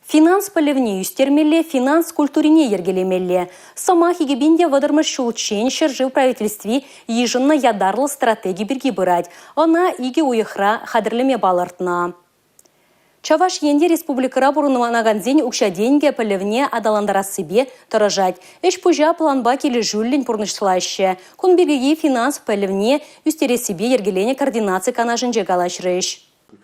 Финанс пӗлӗвне ӳстермелле, финанс культурине йӗркелемелле. Сӑмах 2030-мӗш ҫулччен ҫӗршыв правительстви йышӑннӑ ятарлӑ стратеги пирки пырать. Ӑна икӗ уйӑхра хатӗрлеме палӑртнӑ. Чӑваш Енте республикӑра пурӑнакансен укҫа-тенкӗ пӗлӗвне аталантарассипе тӑрӑшать. Ӗҫ-пуҫа планпа килӗшӳллӗн пурнӑҫлаҫҫӗ. Кун пирки финанс пӗлӗвне ӳстерессипе йӗркеленӗ координаци канашӗнче калаҫрӗҫ.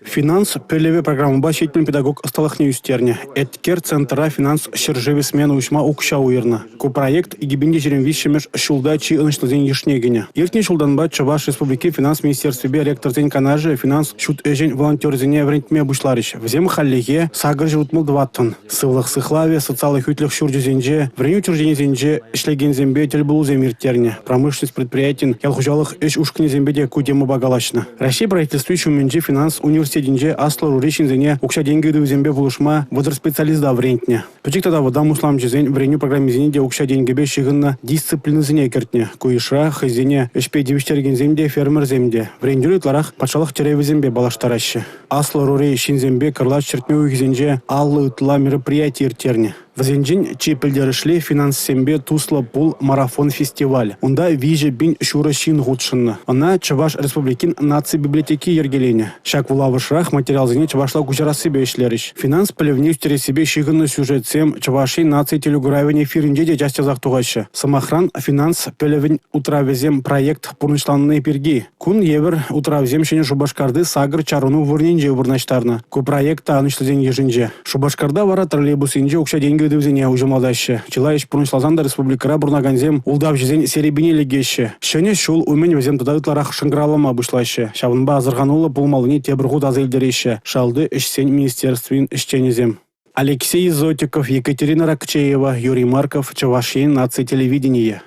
«Финанс пӗлӗвӗ» программӑпа 70 педагог ӑсталӑхне ӳстернӗ. «Эткер» центра «Финанс ҫӗршывӗ» смена уҫма укҫа уйӑрнӑ. Ку проект 2023-мӗш ҫулта чи ӑнӑҫлисен йышне кӗнӗ. Иртнӗ ҫултанпа Чӑваш Республикин финанс министерствипе ректорсен канашӗ финанс ҫут ӗҫӗн волонтерӗсене вӗрентме пуҫларӗҫ. Вӗсем хальлӗхе 864-ӑн. Сывлӑх сыхлавӗ, социаллӑ хӳтлӗх ҫурчӗсенче, вӗренӳ учрежденийӗсенче ӗҫлекенсемпе тӗл пулусем ирттернӗ. Промышленность предприятин, ял хуҫалӑх ӗҫ ушкӑнӗсемпе те ку темӑпа калаҫнӑ. Раҫҫей Правительстви ҫумӗнчи финанс университетӗнче аслӑ ӑрури ҫынсене укҫа-тенкӗ ыйтӑвӗсемпе пулӑшма 30 специалиста вӗрентнӗ. Пӗчӗк тата вӑтам усламҫӑсен вӗренӳ программисене те укҫа-тенкӗпе ҫыхӑннӑ дисциплинӑсене кӗртнӗ. Ку йышра хӑйсене ӗҫпе тивӗҫтерекенсем те, фермерсем те. Вӗрентӳре ытларах патшалӑх тӗревӗсемпе паллаштараҫҫӗ. Аслӑ ӑрури ҫынсемпе кӑрлач-ҫӗртме уйӑхӗсенче 50 ытла мероприяти ирттернӗ. Вӗсенчен чи пӗлтерӗшли – «Финанссемпе туслӑ пул» марафон-фестиваль. Унта 3 500 ҫын хутшӑннӑ. Ӑна Чӑваш Республикин наци библиотеки йӗркеленӗ. Ҫак вулавӑшрах материалсене чӑвашла куҫарассипе ӗҫлерӗҫ. Финанс пӗлӗвне ӳстерессипе ҫыхӑннӑ сюжетсем Чӑваш Ен наци телекуравӗн эфирӗнче те час-часах тухаҫҫӗ. Сӑмахран, «Финанс пӗлӗвӗн утравӗсем» проект пурнӑҫланни пирки. Кун евӗр утравсем Ҫӗнӗ Шупашкарти сакӑр чарӑну вырӑнӗнче вырнаҫтарнӑ. Ку проект та ӑнӑҫлисен йышӗнче. Шупашкарта вара троллейбуссенче укҫа-тенкӗ ыйтӑвӗсене уҫӑмлатаҫҫӗ. Чылай ӗҫ пурнӑҫласан та республикӑра пурӑнакансем ултавҫӑсен серепине лекеҫҫӗ. Ҫӗнӗ ҫул умӗн вӗсем тата ытларах шӑнкӑравлама пуҫлаҫҫӗ. Ҫавӑнпа асӑрхануллӑ пулмаллине тепӗр хут аса илтереҫҫӗ шалти ӗҫсен министерствин ӗҫченӗсем. Алексей Зотиков, Екатерина Ракчеева, Юрий Марков, Чӑваш Ен наци телевиденийӗ.